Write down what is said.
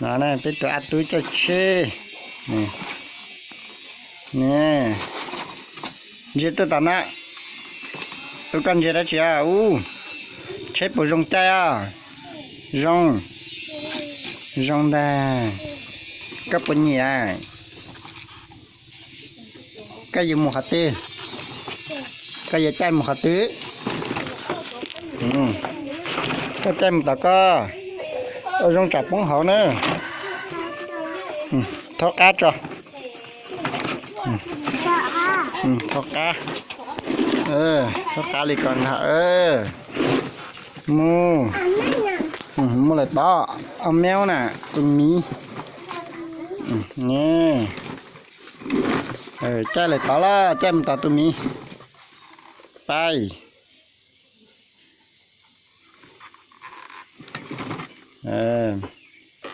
No peb tus a tub caij tsheb. Ntsia tuaj tom no. Tub, koj ntsia dab tsi os? Ub, tsheb puas zoo caij os? Zoo, zoo ntag. Koj puas nyiam? Koj yuav mus qhov twg? Koj yuav caij mus qhov twg? Koj caij mus tom koj. Ua zoo tsam poob hauv na. Thaub qab tso. Thaub qab. Thaub qab li ko ntag. Mus, mus lawm tod. Ob mev na, tus miv. Caij lawm tod lawm, caij mus tom tus miv. Pais.